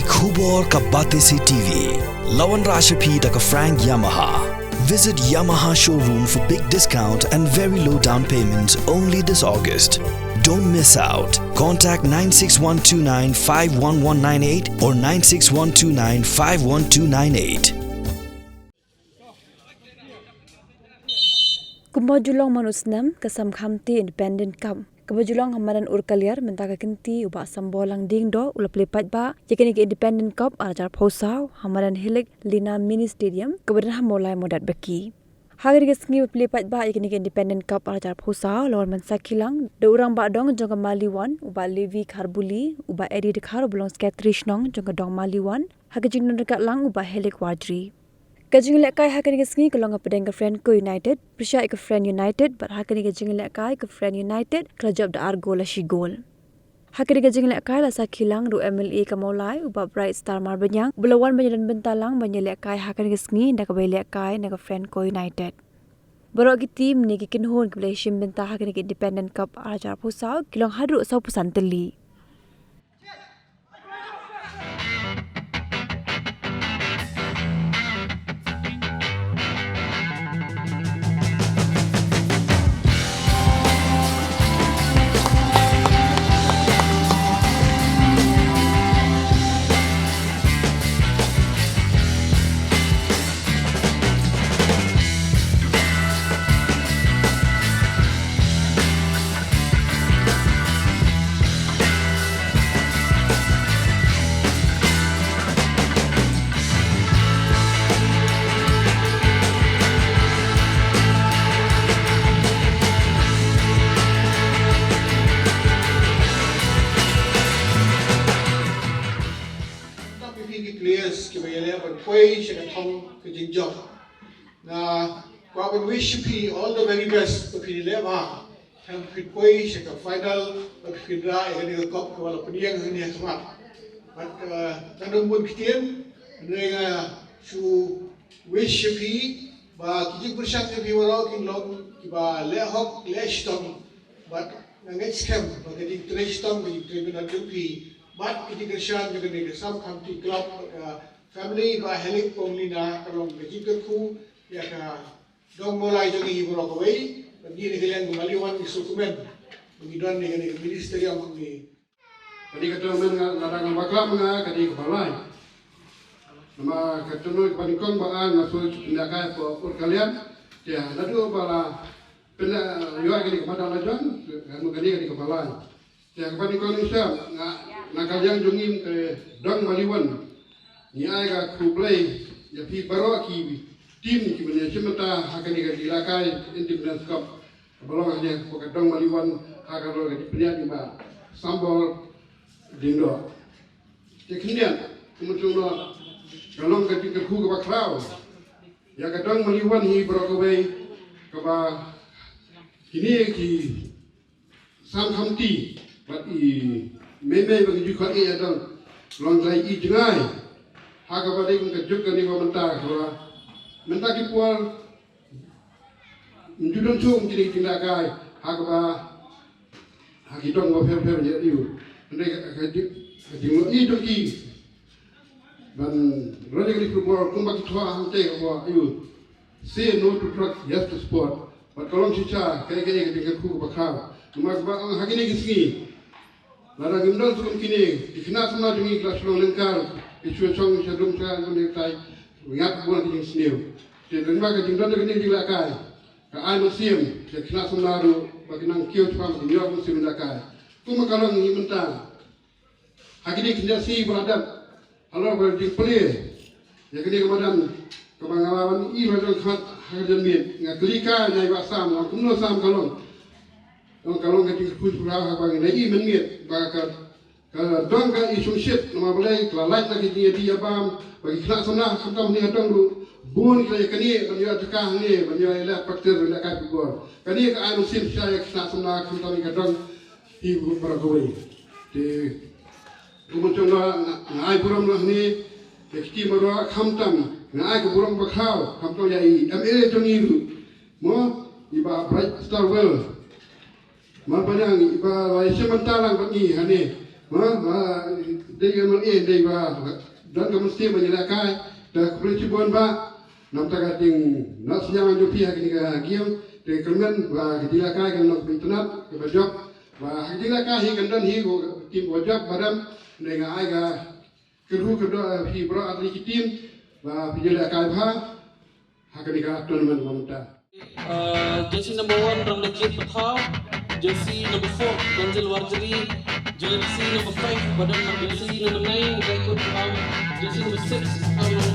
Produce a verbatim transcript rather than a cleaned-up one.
Khubor ka Batesi T V. La wanrah sha phi da ka Frank Yamaha. Visit Yamaha showroom for big discount and very low down payment only this August. Don't miss out. Contact nine six one two nine five one one nine eight or nine six one two nine five one two nine eight. Kumba ju long man u snem, ka Sam Khamti Independent Cup kaba ju long ha madan Urkaliar mynta ka kynti, u Bah Sambor Langdieng Doh u la plie paidbah ïa kane ka Independent Cup ar hajar phew saw ha madan Hilik Lina Mini Stadium kaba don ha Mawlai Modat Baki. Ha kane ka sngi ba plie paidbah ïa kane ka Independent Cup ar hajar phew saw la wan ban sakhi lang da u rangbah dong jong ka Maliwan, u Bah Levi Kharbuli, u Bah Eddie Dkhar uba long Secretary Shnong jong ka Dong Maliwan, ha ka jingdon ryngkat lang u Bah Helik Warjri. Ka jinglehkai ha kane ka sngi ka long hapdeng ka Friend United pyrshah ïa ka Friend United, bad ha kane ka jinglehkai ka Friend United ka la jop da ar gol ha shi gol. Ha kane ka jinglehkai la sakhi lang ruh M L A ka Mawlai, u Bah Bright Star Marbaniang, uba la wan ban ïadon bynta lang ban ïalehkai ha kane ka sngi da kaba ïalehkai na ka Friend United. Baroh ki team ne ki kynhun kiba la ïashim bynta ha kane ka Independent Cup ar hajar phew saw ki long haduh saw phew san tylli. Tang ïa phi ki players kiba ïaleh ban poi sha ka thong ka jingjop. Nga kwah ban wish ïa phi all the very best ba phin ïaleh bha. Tang phin poi sha ka final ba phin rah ïa kane ka cup kaba la pynïeng hangne ha khmat. Bad, uh, tang da bun ktien, hynrei nga shu wish ïa phi ba ki jingpyrshang jong phi baroh kin long kiba leh hok leh shitom. Bad nga ngeit skhem ba ka jingtrei shitom, ka jingtrei minot jong phi bad ka jingkyrshan jong kane ka Sam Khamti Club bad ka family Bah Helik Ponglina ka long ka jingkyrkhu ïa ka Dong Mawlai jong ngi baroh kawei. Bad ngi na ka liang ka Maliwan ngi sngewkmen ba ngi don ïa kane ka mini stadium hangne. Kane ka tournament nga, lada nga bakla ma nga, kane kaba lai. Namar ka tournament kaba nyngkong ba nga shu pynïaid kai for Urkaliar. Te naduh ba la pynïaid kane ka madan la jon, ka mut kane, kane kaba lai. Te kaba nyngkong ngi shem nga, na ka liang jong ngi ka Dong Maliwan. Ngi ai ka khublei ïa phi baroh ki team kiba ïashim bynta ha kane ka jingïalehkai Independence Cup. Kaba long hangne hapoh ka Dong Maliwan ha ka roi ka jingpynïaid jong Bah Sambor Diengdoh. Te khyndiat, kumba nga ong, ka long ka jingkyrkhu kaba khraw ïa ka Dong Maliwan hi baroh kawei, kaba kine ki Sam Khamti bad i mei mei ba ngi ju khot ïa ka Dong, long ka i jngai ha kaba dei kum ka juk kane ba mynta, kaba mynta ki por ym ju don shuh kine ki jingïalehkai ha kaba, ha ki dong ba pher pher ïa u. Hynrei ka, ka jing, ka jinglong i jong ki ban roi ïa kane ka football kumba ki thoh hangtei kaba ïa u, "Say no to drugs, yes to sport." Bad ka long shisha kaei kaei ka jingkyrkhu kaba khraw. Namar kaba ong ha kine ki sngi, lada ngim don shuh kum kine, ki khynnah samla jong ngi ki la shu long lyngkar, ki shu shong sha dum sha dum, ïa tai, ïa bun ki jingsniew. Te lyngba ka jingdon jong kine ki jingïalehkai, ka ai mynsiem ïa ki khynnah samla ruh ba kin nang kiew shaphang, ba kin ïoh mynsiem ïalehkai. Kumba ka long hi mynta ha kine ki khyndiat sngi ba la dep, halor ba jingplie ïa kane ka madan, kaba nga la wan i ba jong khmat ha ka janmiet, nga kylli ka na i Bah Sam, nga kumno Sam ka long. Ka long ka jingkyrkhu kaba khraw haba ngi la i mynmiet ba ka Ka dong ka i shongshit, namar balei ka la lait na ki jingïadih ïabam, ba ki khynnah samla khamtam hangne ha dong ruh, bun ki la ïakynduh ban ïoh jaka hangne, ban ïoh ïaleh practice ban ïaleh kai football. Kane ka ai mynsiem shisha ïa ki khynnah samla khamtam ïa ka dong hi baroh kawei. Te kumba nga ong, nga, nga ai burom ruh hangne ïa ki team baroh, khamtam nga ai ka burom ba khraw khamtam ïa i M L A jong ngi ruh, mo, i Bah Bright Starwell Marbaniang, iba la ïashim bynta lang bad ngi hangne. Ma, ma, dei ka man e, dei ba, don ka mynsiem ba ngi lehkai, da khublei shibun ba, namar ka jingnoh synñiang jong phi ha kane ka game, te kyrmen ba ka jinglehkai kan long kaba itynnad, kaba jop, ba ha ka jinglehkai hi kan don hi ko team kaba jop, ba dang, dei nga ai ka kyrhu kyrdoh phi baroh artylli ki team, ba phi jinglehkai bha ha kane ka tournament ba mynta. Uh, jersey number one, Rangbajit Pathaw. Jersey number four, Benjil Warjri. Jersey number five, Badam. Jersey number nine, Raikut Ram. Jersey number six, Islam